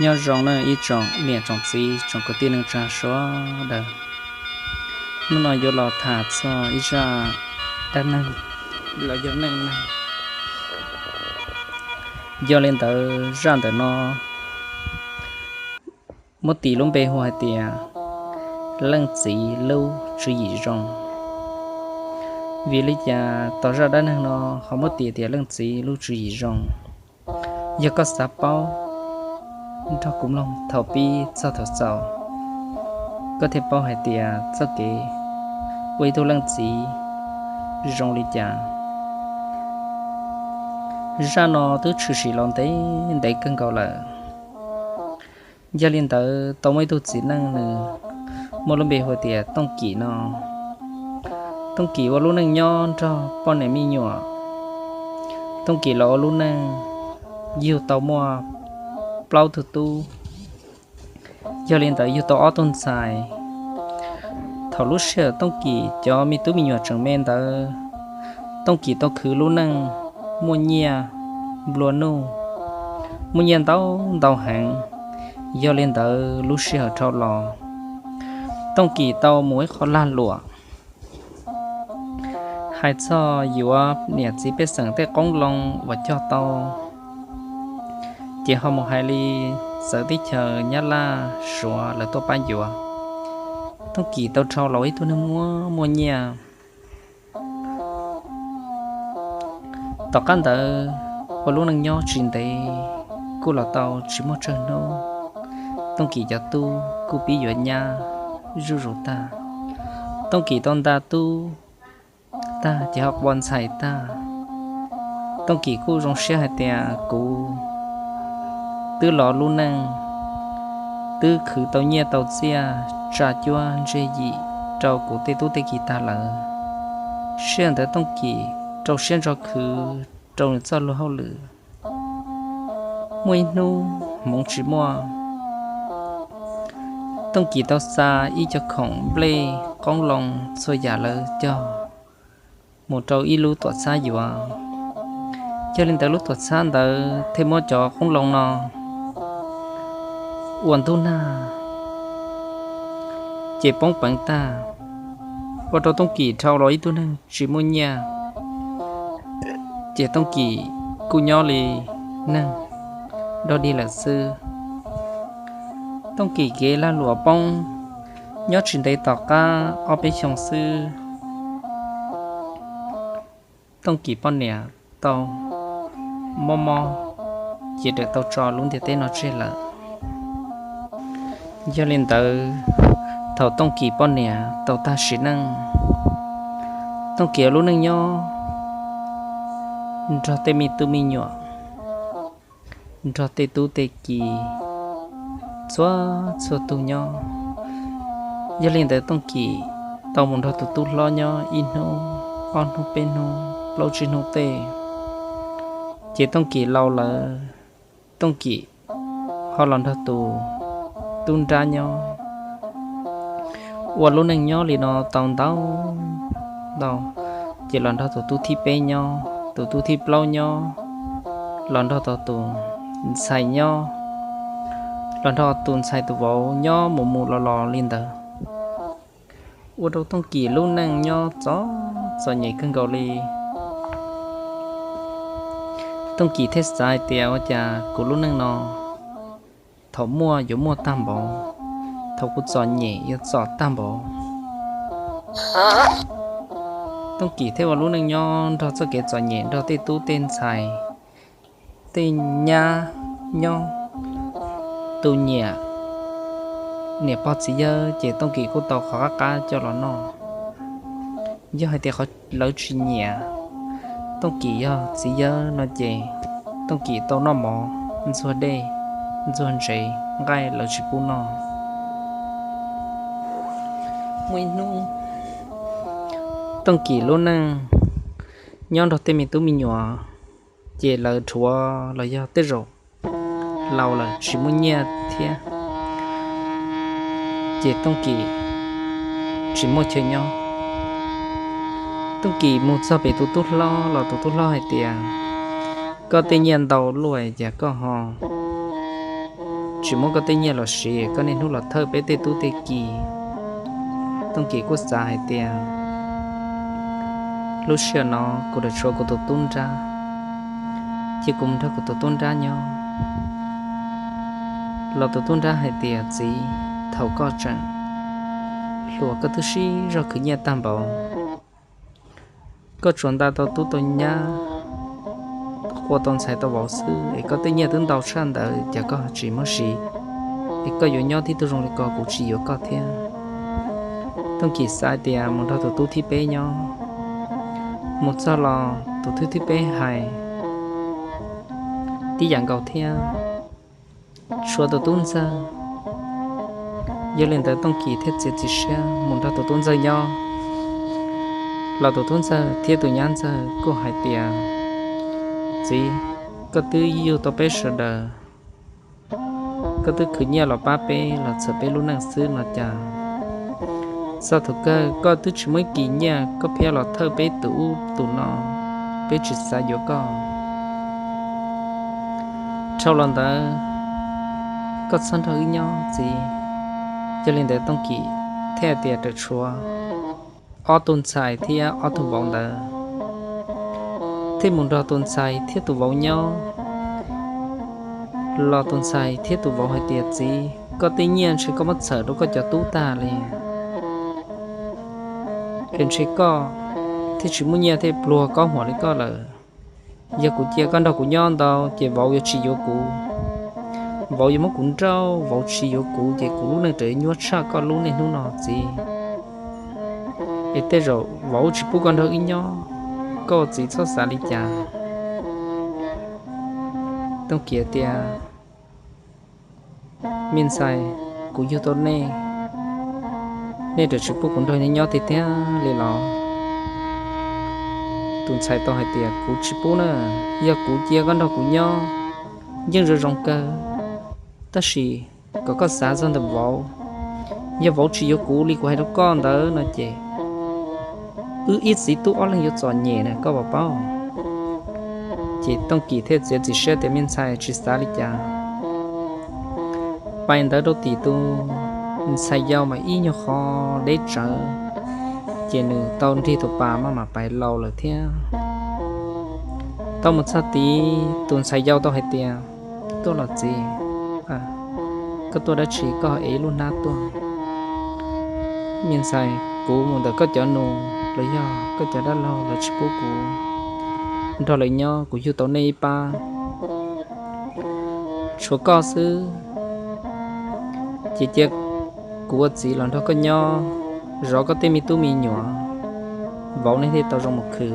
Nyob zoo nawb ib tsoom niam tsoom txiv tsoom kwv tij neej tsa sawv daws. Hnub no yuav los tham txog ib zaj dab neeg los yog neej neeg. Yog li ntawd zaj ntawm no muab tis lub npe hu hais tias leej txiv lub tswv yim zoo. Vim li cas tau zaj dab neeg no ho muab tis tias leej txiv lub tswv yim zoo? Yog koj xav paub nrog kuv mloog thaum pib txog thaum xaus, koj thiaj paub hais tias txoj kev ua ib tug leej txiv zoo li cas. Zaj no twb tshwm sim los ntev ntev kawg nkaus lawm. Yog li ntawd tau muaj ib tug txiv neej nws muaj lub npe hu tias Tooj Kim no. Tooj Kim ua lub neej nyob nrog poj niam me nyuam. Tooj Kim los ua lub neej yug tau muaj plaub tug tub. Yog li ntawd yug tau ob tug ntxhais. Thaum lub sij hawm Tooj Kim cov me tub me nyuam tseem me ntawd, Tooj Kim tau khwv lub neej muaj nyiaj nplua nuj, muaj nyiaj ntau ntau heev. Yog li ntawd lub sij hawm dhau los, Tooj Kim tau mus ib qho lag luam hais txog yuav niam txiv pej xeem tej qoob loo uas cog tau, ces ho mus hais li txawv teb chaws Nyab Laj Suav lawv tuaj pab yuav. Tooj Kim tau dhau los ib tug neeg muaj muaj nyiaj. Tom qab ntawd ua lub neej nyob tsis ntev kuj los tau tsis muaj tsawg hnub, Tooj Kim cov tub kuj pib yuav nyab zuj zus tag. Tooj Kim tau nta tub tag ces ho ua ntxhais tag. Tooj Kim kuj zoo siab hais tias kuv twb los lub neej, twb khwv tau nyiaj tau txiaj tsa cuab ntse yim rau kuv tej tub tej ki tag lawm. Sij hawm ntawd Tooj Kim rau siab ntso khwv rau nws txoj luag hauj lwm. Muaj ib hnub hmoov tsis muaj, Tooj Kim tau xa ib co khoom nplej qoob loo txhua yam lawv cog mus rau ib lub tuam txhab yuav. Yog li ntawd lub tuam txhab ntawd thiaj muab cov qoob loo no ua ntub nag ces poob peev tag, ua rau Tooj Kim dhau los ib tug neeg tsis muaj nyiaj. Ces Tooj Kim kuj nyob li neeg dog dig lawm xwb. Tooj Kim kev lag luam poob, nyob tsis ntev tom qab ob peb xyoos xwb, Tooj Kim poj niam tau mob mob, ces tau tso lub ntiaj teb no tseg lawm. Yog li ntawd, thaum Tooj Kim poj niam tau tag sim neej, Tooj Kim lub neej nyob nrog tej me tub me nyuam, nrog tej tub tej ki txhua txhua tug nyob. Yog li ntawd Tooj Kim tau mus nrog tus tub hlob nyob ib hnub, ob hnub, peb hnub, plaub tsib hnub tej, ces Tooj Kim laus lawm, Tooj Kim ho los nrog tus tub nrab nyob. Ua lub neej nyob li no tau ntau ntau, ces los nrog tus tub thib peb nyob, tus tub thib plaub nyob, los nrog tus ntxhais nyob, los nrog tus ntxhais tus vauv nyob mus mus los los li ntawd. Ua rau Tooj Kim lub neej nyob txom txom nyem kawg nkaus li. Tooj Kim thiaj xav hais tias ua cas kuv lub neej no thaum muaj yuav muaj tag npaum, thaum kuv txom nyem yuav txom tag npaum. Tooj Kim thiaj ua lub neej nyob nrog txoj kev txom nyem nrog tej tub tej ntxhais, tej nyab nyob. Tus nyiam niam pog txiv yawg ces Tooj Kim kuj tau qhov qab qab coj los noj. Yog hais tias qhov lawv tsis nyiam Tooj Kim yog txiv yawg no ces Tooj Kim tau noj mov ntxuag dej ntxuag ntsev nqaij lawv tsis pub noj. Muaj ib hnub Tooj Kim lub neej nyob nrog tej me tub me nyuam, ces lawv dhuav los yog tej zaum laus lawm tsis muaj nyiaj thiab, ces Tooj Kim tsis muaj chaw nyob. Tooj Kim mus txog pem tus tub hlob los tus tub hlob hais tias, koj tej nyiaj ntau luaj cas koj ho tsis muab koj tej nyiaj los siv, koj niaj hnub los thawj peb tej tub tej ki. Tooj Kim kuj xav hais tias lub sij hawm no kuv lam tshuav kuv tus tub nrab, ces kuv mus nrog kuv tus tub nrab nyob. Los tus tub nrab hais tias, Txiv, thaum koj tseem hluas koj twb sib zog khwv nyiaj tag npaum, koj tsuas nta tau tub tau nyab, ua tau ntxhais tau vauv xwb es koj tej nyiaj twb ntau tshaj ntawd, cas koj tsis muab siv, es koj yuav nyob tib tug zoo li ko kuv tsis yuav koj thiab. Tooj Kim xav tias mus nrog tus tub thib peb nyob. Mus txog los tus tub thib peb hais tib yam nkaus thiab, tshuav tus tub ntxawg. Yog li ntawd Tooj Kim thiaj txiav txim siab mus nrog tus tub ntxawg nyob. Los tus tub ntxawg thiab tus nyab ntxawg kuj hais tias, Txiv, koj twb yug tau peb sawv daws, koj twb khwv nyiaj los pab peb los txhawm peb lub neej xwb no cas txog thaum kawg koj twb tsis muaj ib kis nyiaj koj pheej los thawj peb tus ub tus no, peb tsis xav yuav koj. Dhau los ntawd koj txhob nrog wb nyob txiv. Yog li ntawd Tooj Kim thiaj tias ram tshuav ob tug ntxhais thiab ob tug vauv ntawd, thiaj mus nrog tus ntxhais thiab tus vauv nyob. Los tus ntxhais thiab tus vauv hais tias, Txiv, koj tej nyiaj ntshe koj muab txhawm rau koj cov tub tag li, es ntshe koj thiaj tsis muaj nyiaj thiaj pluag koj huam li koj lawm. Yog kuv cia koj nrog kuv nyob ntau ces vauv yuav tsis yuav kuv. Vauv yuav muab kuv nrauj, vauv tsis yuav kuv ces kuv lub neej raws nyuaj tshaj koj lub niaj hnub no txiv. Es tej zaum vauv tsis pub koj nrog wb nyob, koj ua txiv txhob xav li cas. Tooj Kim tias, Me ntxhais, kuv yug tau nej, nej ram tsis pub kuv nrog nej nyob tiag tiag li los? Tus ntxhais tau hais tias, Kuv tsis pub na, yog kuv cia koj nrog kuv nyob yeej zoo zoo kawg, tab sis kom koj xav txog ntawm vauv. Yog vauv tsis yuav kuv li kuv hais rau koj ntawd no ces wb ib txiv tub ob leeg yuav txom nyem na koj puas paub? Ces Tooj Kim thiaj txiav txim siab tias, Me ntxhais, tsis xav li cas. Pais ntawd rau tim tus ntxhais yau mas ib nyuag qho deb tsawv, ces nws tau nrig tus pas maj mam pais laus lawm thiab. Tau mus txog tid tus ntxhais yau tau hais tias, Tuaj los txiv, koj tuaj dab tsi koj ev lub hnab tuaj? Me ntxhais, kuv mus ntawm koj cov nus los yog koj cov dab laug lawv tsis pub kuv nrog lawv nyob, kuv yug tau nej ib pab tshuav koj xwb, ces cia kuv ua txiv los nrog koj nyob, zov koj tej me tub me nyuam, vauv nej thiaj tau zoo mus khwv.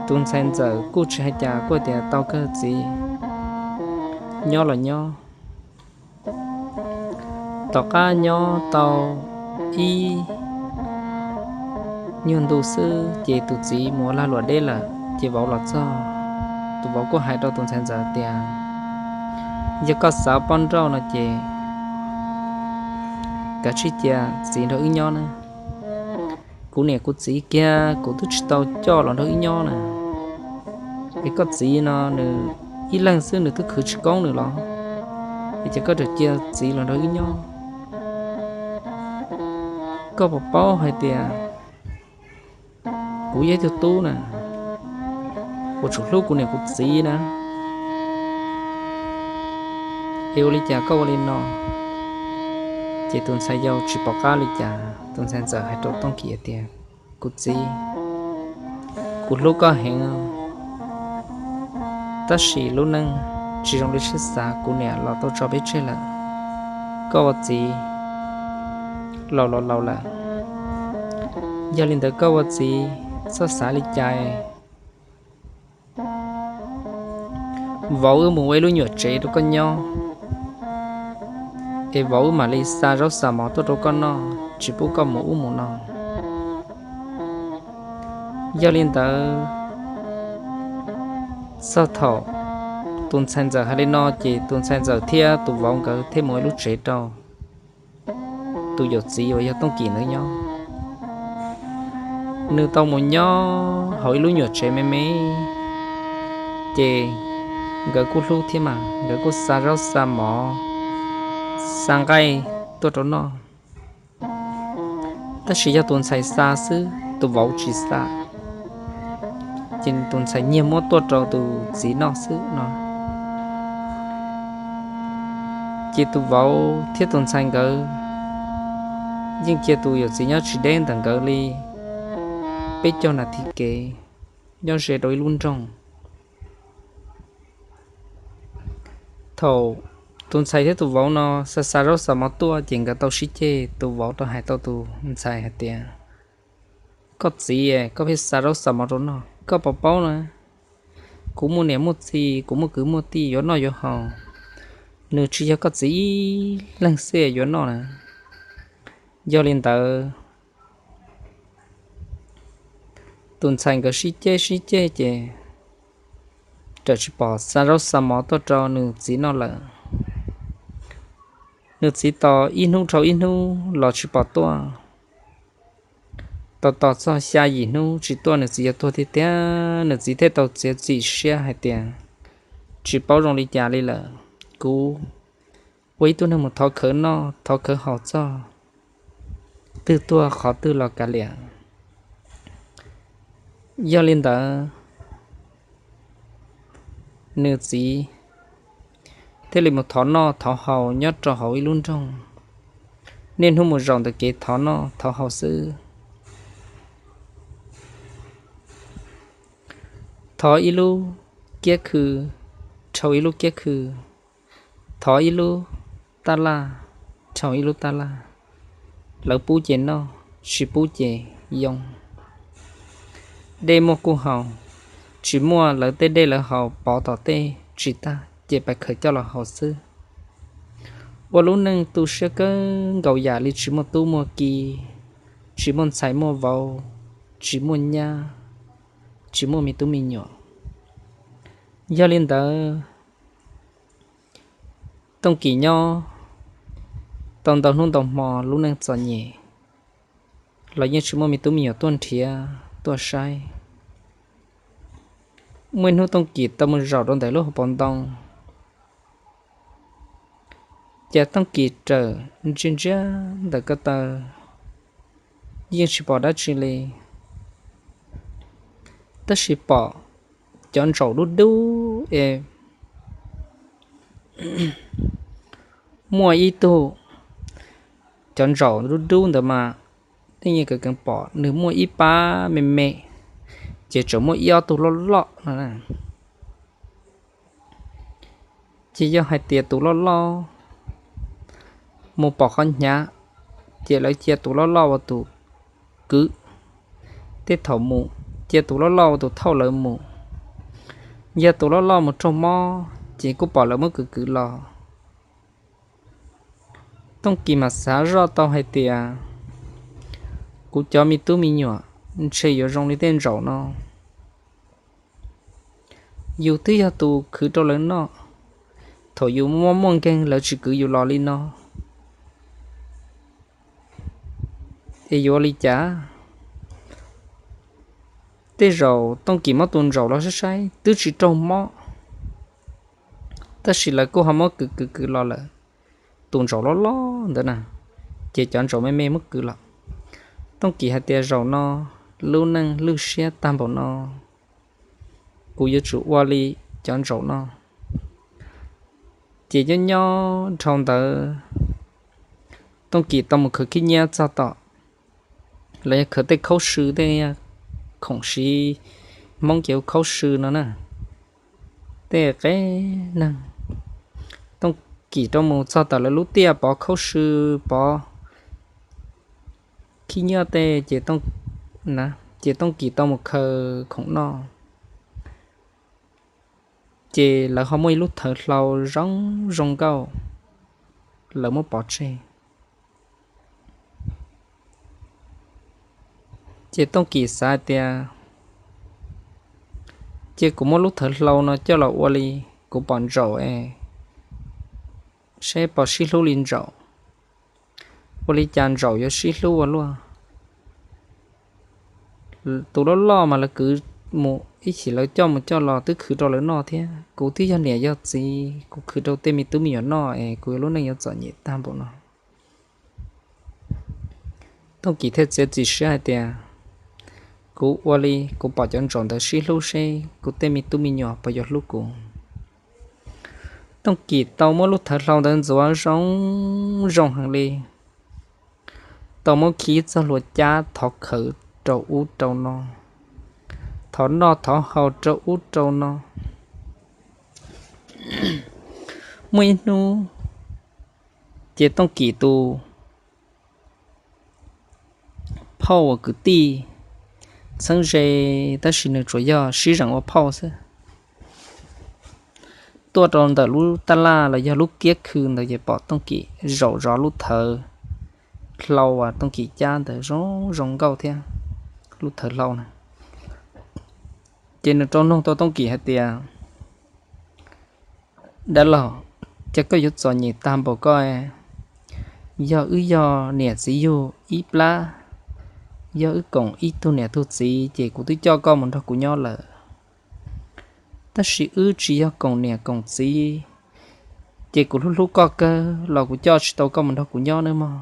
Tus ntxhais ntxawm kuj tsis hais cas kuj tias, Tau kawg txiv, nyob los nyob. Tom qab nyob tau ib nyuag ntu xwb ces tus txiv mus ua lag luam deb lawm ces vauv los txog. Tus vauv kuj hais rau tus ntxhais ntxawm tias, Yog koj xav poj nrauj no ces kav tsij cia txiv nrog wb nyob na. Kuv niam kuv txiv kiag kuv twb tsis tau coj los nrog wb nyob na. Es koj txiv no nws ib leeg xwb nws twb khwv tsis koob nws los, es ces koj ram cia txiv los nrog wb nyob. Koj puas paub hais tias kuv yog ib tug tub na, kuv tsum hlub kuv niam kuv txiv na, es ua li cas koj ua li no? Ces tus ntxhais yau tsis pom qab li cas, tus ntxhais ntxawm hais rau Tooj Kim tias, Kuv txiv, kuv hlub koj heev, tab sis lub neej tsis zoo li siab xav, kuv niam los tau tso peb tseg lawm, koj ua txiv laus los laus lawm. Yog li ntawd koj ua txiv txhob xav li cas, vauv wb mus ua ib lub nyuam tsev rau koj nyob, es vauv wb mam li xa zaub xa mov tuaj rau koj noj, tsis pub koj mus ub mus no. Yog li ntawd, txog thaum tus ntxhais ntxawm hais li no ces tus ntxhais ntxawm thiab tus vauv nkawd thiaj mus ua ib lub tsev rau tus yawm txiv uas yog Tooj Kim ntawd nyob. Nws tau mus nyob hauv ib lub nyuam tsev me me, ces nkawd kuj hlub thiab mas nkawd kuj xa zaub xa mov, xa nqaij tuaj rau noj. Tab sis yog tus ntxhais xa xwb, tus vauv tsis xa, ces tus ntxhais nyiag muab tuaj rau tus txiv noj xwb no. Ces tus vauv thiab tus ntxhais nkawd yeej cia tus yawm txiv nyob tsis deb ntawm nkawd li peb caug nas this kev, nyob ze rau ib lub nroog. Thaum tus ntxhais thiab tus vauv no xa xa zaub xa mov tuaj ces nkawd tau sib ceg, tus vauv rau hais tau tus ntxhais hais tias, Koj txiv, koj pheej xa zaub xa mov rau noj, koj puas paub na, kuv muaj niam muaj txiv, kuv muaj kwv muaj tij yuav noj yuav haus, nws tsis yog koj txiv ib leeg xwb yuav noj na. Yog li ntawd, tus ntxhais nkawd sib ceg sib ceg ces raws tsis pom xa zaub xa mov tuaj rau nws txiv noj lawm. Nws txiv tos ib hnub dhau ib hnub los tsis pom tuaj. Tos tos txog xya yim hnub tsis tuaj, nws txiv yuav tuag tiag tiag, nws txiv thiaj tau txiav txim siab hais tias, Tsis paub zoo li cas li lawm, kuv ua ib tug neeg mus thov khawv noj thov khawv haus txog twg tuag qhov twg los kav liam. Yog li ntawd, nws txiv thiaj li mus thov noj thov haus nyob rau hauv ib lub nroog, niaj hnub mus zaum ntawm kev thov noj thov haus xwb. Thov ib lub kiab khw dhau ib lub kiab khw, thov ib lub tab laj dhau ib lub tab laj. Lawv pub ces noj, tsis pub ces yoo. Dej muaj kuj haus, tsis muaj lawv tej dej lawv haus pov tom tej tsis tag ces pais khaws coj los haus xwb. Ua lub neej tu siab kawg nkaus yam li tsis muaj tub muaj ki, tsis muaj ntxhais muaj vauv, tsis muaj nyab, tsis muaj me tub me nyuam. Yog li ntawd, Tooj Kim nyob tau ntau hnub ntau hmo lub neej txom nyem los yeej tsis muaj me tub me nyuam tuaj nrhiav tuaj saib. Muaj ib hnub Tooj Kim tau mus zaum rau ntawm lub hauv paus ntoo, ces Tooj Kim rawm ntsia ntsia ntawm ko taw, yeej tsis pom dab tsi li, tab sis pom cov ntsaum dub dub es muaj ib tug, cov ntsaum dub dub ntawd mas tej yeej keev pom nws muaj ib pab me me, ces tseem muaj ib ob tug loj loj no. Ces yog hais tias tus loj loj mus pom qhov hnyav, ces lawv cia tus loj loj ua tus kwv. Tej thaum mus cia tus loj loj ua tus thauj lawv mus. Yog tus loj loj mus raug mob ces kuj pom lawv muab kwv kwv los. Tooj Kim mas xav zoj tau hais tias, kuv cov me tub me nyuam ntshe yuav zoo li tej ntsaum no. Yus twb yog tus khwv rau lawv noj, thaum yus muaj muaj nkeeg lawv tsis kwv yus los li no, es yuav li cas? Tej zaum Tooj Kim muab tus ntsaum los saib saib twb tsis raug mob, tab sis lawv kuj ho muab kwv kwv kwv los lawm. Tus ntsaum loj loj ntawd na, ces cov ntsaum me me muab kwv los. Tooj Kim hais tias, zaum no lub neej lwj siab tag npaum no, kuv yuav tsum ua li cov ntsaum no. Ces nyob nyob dhau ntawd, Tooj Kim tau mus khaws khib nyiab txog tom, los yog khaws tej khaub sw tej, khoom siv Hmoob ces hu khaub sw no na, tej qe neeg. Tooj Kim rau mus txog tom lawv lub tiaj pov khaub sw, pov khib nyiab tej, ces Tooj Kim tau mus khaws khoom noj, ces lawv ho muaj ib lub thawv hlau zoo zoo nkauj, lawv muab pov tseg. Ces Tooj Kim xav tias, ces kuv muab lub thawv hlau no coj los ua li kuv pom ntsaum es, saib puas sib hlub li ntsaum. Ua li cas ntsaum yuav sib hlub ua luaj? Tus loj loj mas lawv kwv mus ib chim lawv coj mus coj los twb khwv rau lawv noj thiab. Kuv twb yog niam yog txiv, kuv khwv rau tej me tub me nyuam noj es kuv yuav lub neej yuav txom nyem tag npaum no. Tooj Kim thiaj txiav txim siab hais tias, kuv ua li kuv pom cov ntsaum ntawd sib hlub seb kuv tej me tub me nyuam puas yuav hlub kuv. Tooj Kim tau muab lub thawv hlau ntawd ntxuav zoo zoo heev li, tau muab khi txoj hlua cab thov khawv rau ub rau no, thov noj thov haus rau ub rau no. Muaj ib hnub ces Tooj Kim tus phauj uas kwv tij txheeb ze, tab sis nws tsuas yog sib zeem ua phauj xwb, tuaj rau ntawm lub taj laj los yog lub kiab khw ntawd ces pom Tooj Kim zaum zov lub thawv hlau uas Tooj Kim cab ntawd zoo zoo nkauj thiab, lub thawv hlau na. Ces nws rov nug tau Tooj Kim hais tias, dab laug, cas koj yuav txom nyem tag npaum koj? Yog wb yog niam txiv yug ib plab, yog wb koom ib tug niam tug txiv ces kuv twb coj koj mus nrog kuv nyob lawm. Tab sis wb tsis yog koom niam koom txiv, ces kuv hlub hlub koj kawg los kuv coj tsis tau koj mus nrog kuv nyob nawb mog.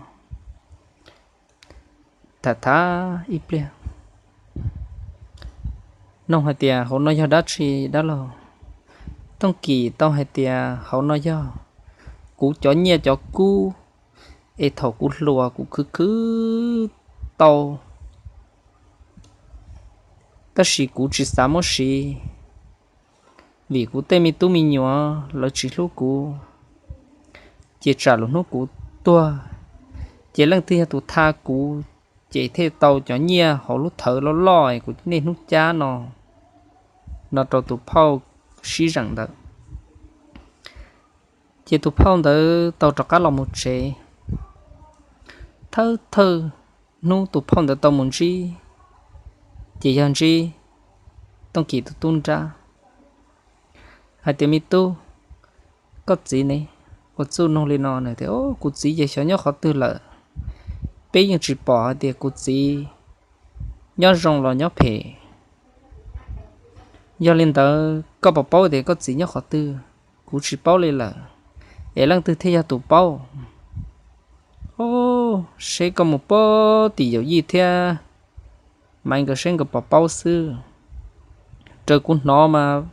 Tham tham ib pliag, nug hais tias, hauv no yog dab tsi dab laug? Tooj Kim tau hais tias, hauv no yog kuv cov nyiaj cov kub es thaum kuv hluas kuv khwv khwv tau, tab sis kuv tsis xav muab siv, vim kuv tej me tub me nyuam lawv tsis hlub kuv, ces tsam lwm hnub kuv tuag, ces leej twg yog tus tha kuv, ces thiaj tau cov nyiaj hauv lub thawv loj loj kuv niaj hnub cab no. No rau tus phauj sib zeem ntawd. Ces tus phauj ntawd tau rov qab los mus tsev. Thawj thawj hnub tus phauj ntawd tau mus ntsib, ces yog ntsib Tooj Kim tus tub nrab, hais tias, me tub, koj txiv ne, ua txuj nug li no? Nws tias, kuv txiv ces xyov nyob qhov twg lawm, peb yeej tsis pom hais tias kuv txiv nyob zoo los nyob phem. Yog li ntawd koj puas paub tias koj txiv nyob qhov twg? Kuv tsis paub li lawm, es leej twg thiaj yog tus paub? Seb koj mus puag tim Yawm Yij thiab Maiv nkawd seb nkawd puas paub xwb. Raws kuv hnov mas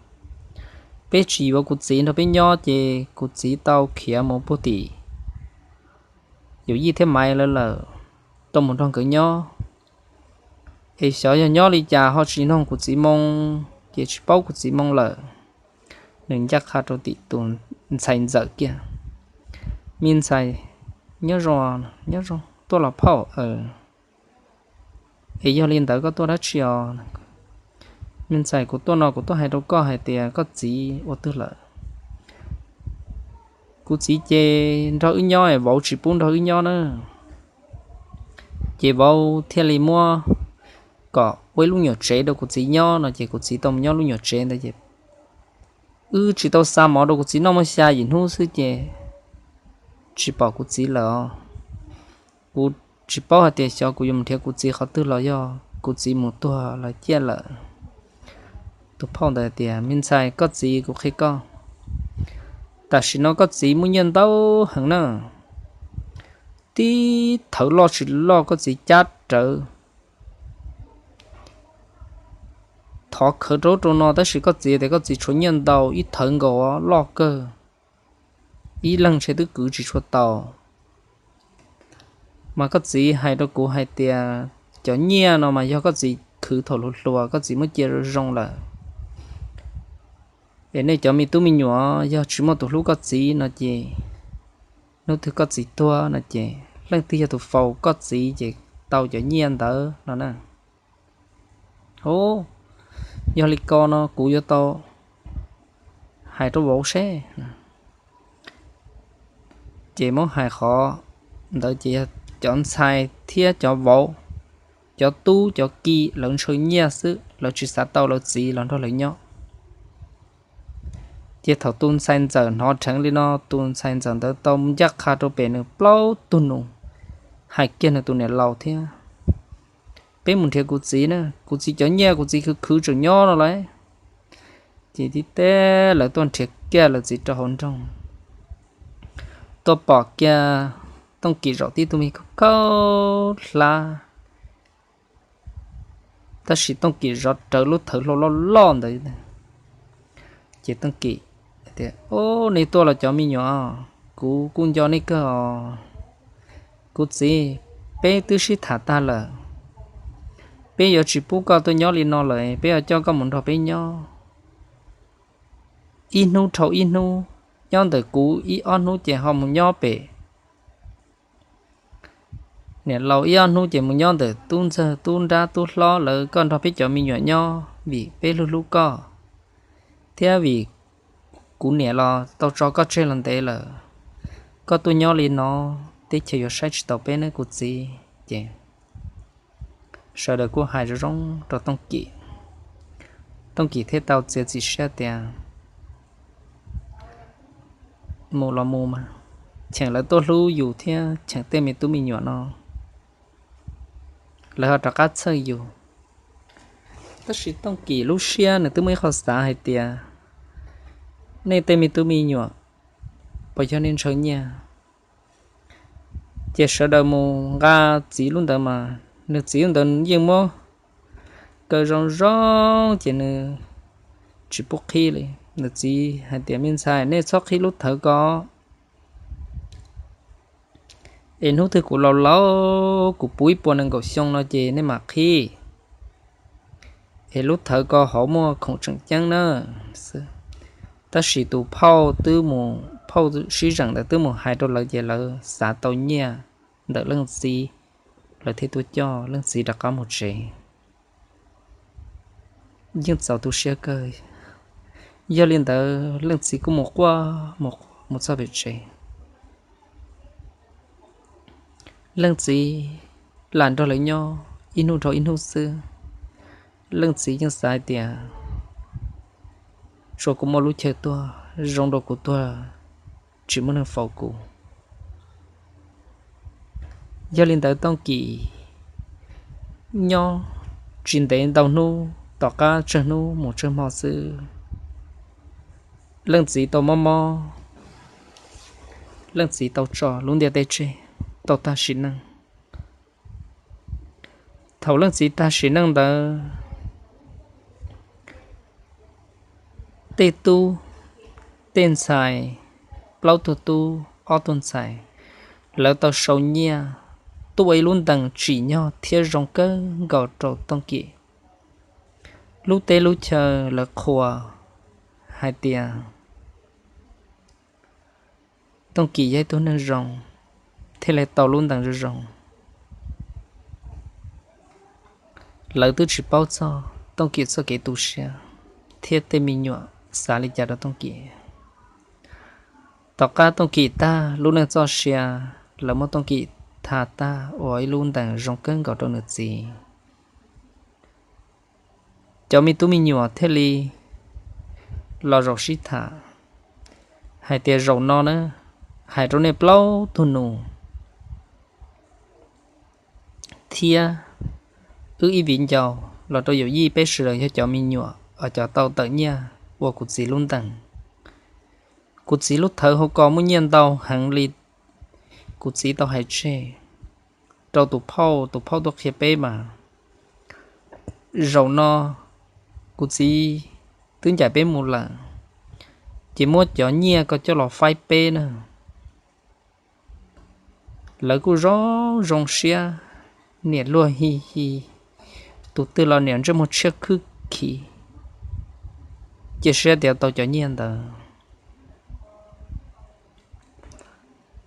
peb tsis yuav kuv txiv nrog peb nyob ces kuv txiv tau khiav mus puag tim Yawm Yij thiab Maiv lawv lawm, tau mus nrog nkawd nyob. Es xyov yog nyob li cas ho tsis nug kuv txiv moo, ces tsis paub kuv txiv moo lawm. Nws ncaj qha rau tim tus ntxhais ntxawm kiag, me ntxhais, nyob zoo, nyob zoo, tuaj los phauj? Es yog li ntawd koj tuaj dab tsi os? Me ntxhais, kuv tuaj no kuv tuaj hais rau koj hais tias koj txiv ua twg lawm? Kuv txiv ces nrog wb nyob es vauv tsis pub nrog wb nyob na, ces vauv thiaj li muab kom ua ib lub nyuam tsev rau kuv txiv nyob no ces kuv txiv tau mus nyob lub nyuam tsev ntawd ces wb tsis tau xa mov rau kuv txiv noj muaj xya yim hnub xwb ces tsis pom kuv txiv lawm os. Kuv tsis paub hais tias xyov kuv yuav mus nrhiav kuv txiv qhov twg los yog kuv txiv mus tuag los ciaj lawm. Tus phauj ntawd tias, me ntxhais, koj txiv, kuv qhia koj, tam sim no koj txiv muaj nyiaj ntau heev na, tib thawv loj tsis loj koj txiv cab rawv thov khawv rau rau no, tab sis koj txiv tias koj txiv tshuav nyiaj ntau ib thawv nkaus loj kawg, ib leeg ntshe twb kwv tsis tshua tau. Mas koj txiv hais rau kuv hais tias cov nyiaj no mas yog koj txiv khwv thaum hluas hluas, koj txiv muab cia zoo lawm. Es nej cov me tub me nyuam yog tsis muaj tus hlub koj txiv no ces hnub twg koj txiv tuag no ces leej twg yog tus faus koj txiv ces tau cov nyiaj ntawd no na. Ub, yog li ko no kuv yuav tau hais rau vauv seb. Ces muab hais qhov ntawd ces yog cov ntxhais thiab cov vauv, cov tub cov ki lawv ntshaw nyiaj xwb, lawv tsis xav tau lawv txiv los nrog lawv nyob. Ces thaum tus ntxhais ntxawm hnov dheev li no, tus ntxhais ntxawm ntawd tau ncaj qha rau pem nws plaub tug nus, hais kiag nws tus niam laus thiab. peb mus nrhiav kuv txiv na, kuv txiv cov nyiaj kuv txiv khwv khwv tseem nyob no lauj. Ces tib teb lawv tuaj nrhiav kiag lawv txiv rau hauv nroog, tuaj pom kiag Tooj Kim zaum tib tug me khaub khaub hlab, tab sis Tooj Kim zov rawv lub thawv hlau loj loj ntawd. Ces Tooj Kim tias, Ub, nej tuaj los cov me nyuam, kuv kuj nco nej kawg os. Kuv txiv, peb twb sib tham tag lawm, peb yuav tsis pub koj tuaj nyob li no lawm, peb yuav coj koj mus nrog peb nyob ib hnub dhau ib hnub, nyob ntawm kuv ib ob hnub ces ho mus nyob pem niam laus ib ob hnub ces mus nyob ntawm tub ntxawg tub nrab tub hlob lawv, koj nrog peb cov me nyuam nyob vim peb hlub hlub koj, thiab vim kuv niam los tau tso koj tseg los ntev lawm. Koj tuaj nyob li no, teb chaws yuav saib tsis taus peb nawb kuv txiv. Ces sawv daws kuj hais zoo zoo rau Tooj Kim, Tooj Kim thiaj tau txiav txim siab tias mus los mus mas, cheem lawv tuaj hlub yus thiab cheem tej me tub me nyuam no, lawv ho rov qab txhawj yus. Tab sis Tooj Kim lub siab nws twb muaj ib qho xav hais tias, nej tej me tub me nyuam puas yog nej ntshaw nyiaj? Ces sawv daws mus nqa txiv lub ntawd mas nws txiv lub ntawd yeej muab kaw zoo zoo ces nws tsis pub qhib li. Nws txiv hais tias, Me ntxhais, nej txhob qhib lub thawv ko, es hnub twg kuv laus laus kuv puv ib puas nees nkaum xyoo no ces nej mam qhib, es lub thawv ko hauv muaj khoom tseem ceeb na. Tab sis tus phauj twb mus, phauj sib zeem ntawd twb mus hais rau lawv ces lawv xav tau nyiaj ntawm leej txiv, lawv thiaj tuaj coj leej txiv rov qab mus tsev. Yeej txaus tu siab kawg. Yog li ntawd leej txiv kuj mus quaj mus txog pem tsev. Leej txiv lam nrog lawv nyob ib hnub dhau ib hnub xwb, leej txiv yeej xav hais tias, Tsuas kuv muaj lub chaw tuag, zoo rau kuv tuag tsis muaj neeg faus kuv. Yog li ntawd Tooj Kim nyob tsis ntev ntau hnub, tom qab tsawg hnub mus tsawg hmo xwb, leej txiv tau mob mob, leej txiv tau tso lub ntiaj teb tseg, tau tag sim neej. Thaum leej txiv tag sim neej ntawd, tej tub tej ntxhais, plaub tug tub ob tug ntxhais, lawv tau sau nyiaj tuaj ua ib lub ntees tsim nyog thiab zoo kawg nkaus rau Tooj Kim. Lub teb lub chaw lawv qhuas hais tias Tooj Kim yog ib tug neeg zoo, thiaj li tau lub ntees zoo zoo. Lawv twb tsis paub txog Tooj Kim txoj kev tu siab thiab tej me nyuam xav li cas rau Tooj Kim. Tom qab Tooj Kim tag lub neej txoj sia, lawv muab Tooj Kim tha tag ua ib lub ntees zoo kawg nkaus rau nws txiv. Cov me tub me nyuam thiaj li los zaum sib tham hais tias, Zaum no na, hais rau nej plaub tug nus thiab wb ib viv ncaus los rau yawm yij peb sawv daws yog cov me nyuam uas cov tau tawm nyiaj ua kuv txiv lub ntees. Kuv txiv lub thawv hauv ko muaj nyiaj ntau heev li kuv txiv tau hais tseg rau tus phauj, tus phauj tuaj qhia peb mas. Zaum no kuv txiv twb ncaim peb mus lawm, ces muab cov nyiaj ko coj los faib peb na. Lawv kuj zoo zoo siab, niam luag hi hi, tus twg los niam ntsej muag tshiab khwb khiv, cia siab tias tau cov nyiaj ntawd.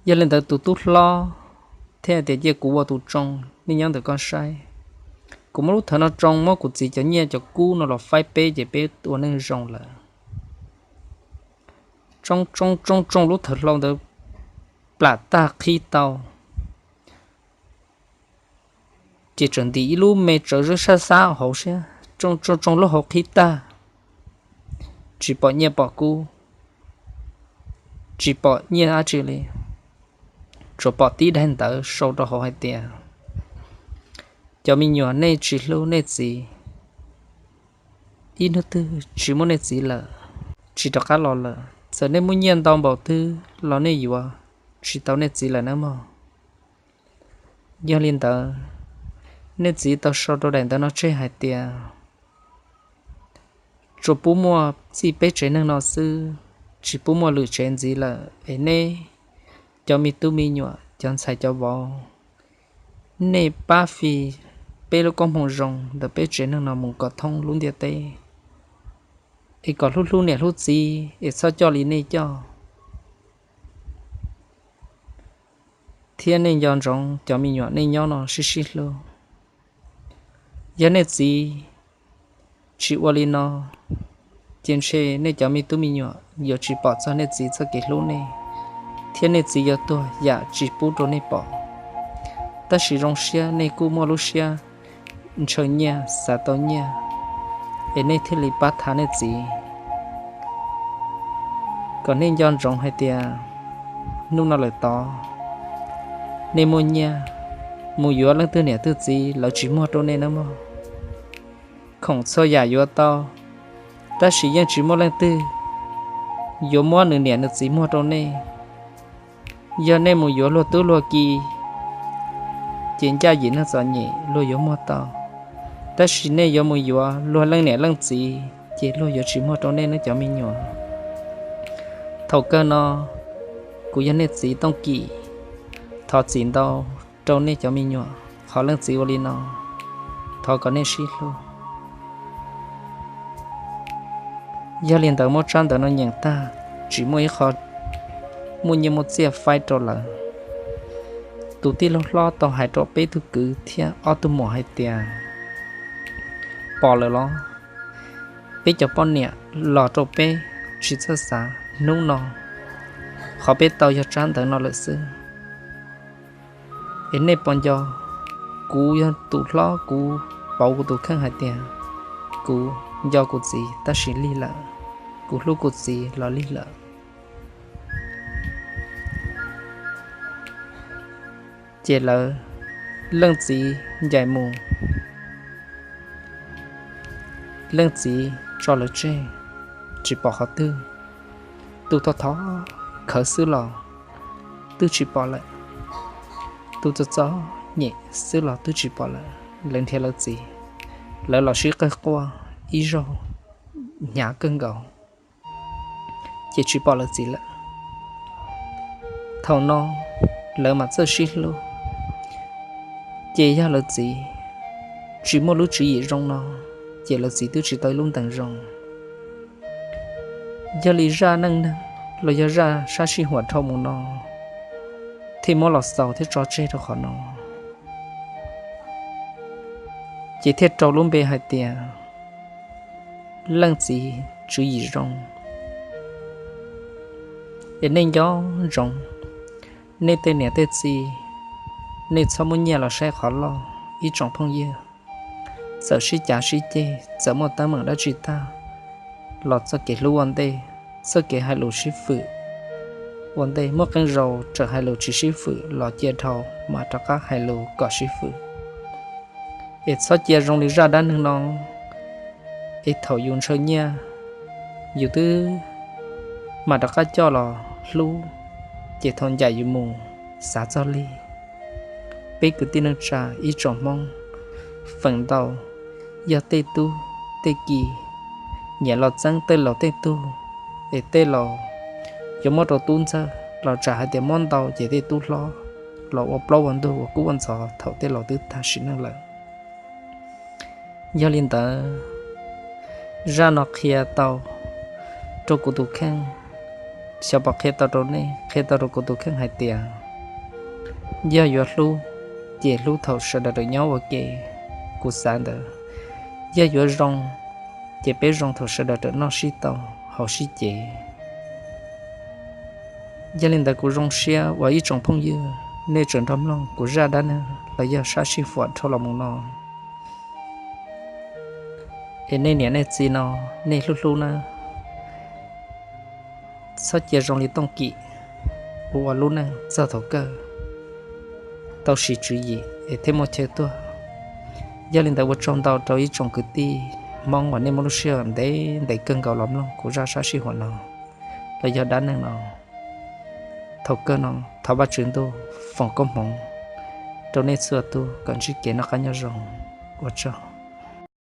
Yog li ntawd tus tub hlob thiaj tias, Cia kuv ua tus tsoo, nej nyob ntawm koj saib. Kuv muab lub thawv no tsoo, muab kuv txiv cov nyiaj cov kub no los faib peb ces peb ua neej zoo lawm. Tsoo tsoo tsoo tsoo lub thawv hlau ntawd plam tag qhib tau, ces tseem ntim ib lub me tsawv zeb sab xab hauv siab, tsoo tsoo tsoo lub hauv qhib tag, tsis pom nyiaj pom kub, tsis pom nyiaj dab tsi li, tsuas pom tib daim ntawv sau rau hauv hais tias, Cov me nyuam, nej tsis hlub nej txiv, ib hnub twg tsis muaj nej txiv lawm, tsis rov qab los lawm, txawm nej muaj nyiaj ntau npaum twg los nej yuav tsis tau nej txiv lawm nawb mog. Yog li ntawd, nej txiv tau sau rau daim ntawv no tseg hais tias tsuas pub muaj txij peb tsev neeg no xwb, tsis pub muaj lwm tsev ntxiv lawm es nej cov me tub me nyuam, cov ntxhais cov vauv, nej pab fi peb lub koob hmoov zoo ntawm peb tsev neeg no mus kom thoob lub ntiaj teb, es kom hlub hlub niam hlub txiv es txhob coj li nej coj, thiab nej nco ntsoov cov me nyuam nej nyob no sib sib hlub. Yog nej txiv tsis ua li no, ces ntshe nej cov me tub me nyuam yuav tsis pom txog nej txiv txoj kev hlub nej, thiab nej txiv yuav tuag yam tsis pub rau nej pom. Tab sis zoo siab nej kuj muaj lub siab ntshaw nyiaj xav tau nyiaj, es nej thiaj li pab thav nej txiv. Kom nej nco ntsoov hais tias hnub no lawm tod, nej muaj nyiaj mus yuav leej twg niam twg txiv lawv tsis muag rau nej nawb mog. Khoom txhua yam yuav tau, tab sis yeej tsis muaj leej twg yuav muab nws niam nws txiv muag rau nej. Yog nej mus yuav luag tub luag ki, ces ncaj yim neeg txom nyem luag yuav muag tau, tab sis nej yuav mus yuav luag leej niam leej txiv ces luag yuav tsis muag rau nej nawb cov me nyuam. Thaum kawg no, kuv yog nej txiv Tooj Kim, thov txim ntau rau nej cov me nyuam qhov leej txiv ua li no. Thov kom nej sib hlub. Yog li ntawd muab tsab ntawv no nyeem tag, tsis muaj ib qho muaj nyiaj muaj txiaj faib rau lawv. Tus tij laug hlob tau hais rau peb tug kwv thiab ob tug muam hais tias, pom lawm los? Peb cov poj niam los rau peb tsis txawj xav, hnub no qhov peb tau yog tsab ntawv no lawm xwb. Es nej puas nco, kuv yog tus hlob, kuv pauv kuv tus kheej hais tias kuv nco kuv txiv tab sis lig lawm, kuv hlub kuv txiv los lig lawm. Ces lawv, leej txiv ncaim mus, leej txiv tso lawv tseg, tsis pom qhov twg. Tus thov thov khawv xwb los twb tsis pom lawm, tus txom txom nyem xwb los twb tsis pom lawm. Lawv nrhiav lawv txiv, lawv los sib qawg quaj ib zaug hnyav kawg nkaus, ces tsis pom lawv txiv lawm. Thaum no lawv mam txawj sib hlub, ces yog lawv txiv tsis muaj lub tswv yim zoo no, ces lawv txiv twb tsis tau ib lub ntees zoo. Yog li zaj neej neeg los yog zaj sab sij huam dhau mus no thiaj muab los xaus thiab tso tseg rau qhov no, ces thiaj rau lub npe hais tias leej txiv tswv yim zoo. Es nej nco ntsoov, nej tej niam tej txiv, nej txhob muab nyiaj los saib qhov loj ib tsoom phooj ywg. Txawm sib cav sib ceg, txawm muaj teeb meem dab tsi tag los txoj kev hlub ua ntej, txoj kev hais lus sib fwm ua ntej, muaj qee zaus txawm hais lus tsis sib fwm los cia dhau mam rov qab hais lus kom sib fwm. Es txhob cia zoo li zaj dab neeg no, es thaum yus ntshaw nyiaj, yus twb mam rov qab coj los hlub, ces thaum ncaim yus mus xav txog li. Peb kwv tij neej tsa ib tsoom Hmoob feem ntau yog tej tub tej ki nyiam los txeeb tej laus tej tug, es tej laus yuav muab rau tub ntxawg los tsam hais tias muab ntau ces tej tub hlob los ua plaub ua ntug ua kub ua ntxhov thaum tej laus twb tag sim neej lawm. Yog li ntawd, zaj no qhia tau rau kuv tus kheej, xyov pom qhia tau rau nej, qhia tau rau kuv tus kheej hais tias yog yuav hlub, ces hlub thaum sawv daws nyob ua ke. Kuv xav ntawd, yog yuav zoo, ces peb zoo thaum sawv daws noj sib tau, haus sib cev. Yog li ntawd kuv zoo siab uas ib tsoom phooj ywg nej tseem nrog mloog kuv zaj dab neeg los yog sab sij huam dhau los mus no. Es nej niam nej txiv no, nej hlub hlub na, txhob cia zoo li Tooj Kim, ua ua lub neej txog thaum kawg tau siv tswv yim es thiaj muaj chaw tuag. Yog li ntawd ua tsaug ntau rau ib tsoom kwv tij Hmoob uas nej muab lub sij hawm ntev ntev kawg nkaus los mloog kuv zaj sab sij huam no los yog dab neeg no. Thaum kawg no thov Vajtswv ntuj foom koob hmoov rau nej txhua tus kom ntsib kev noj qab nyob zoo. Ua tsaug.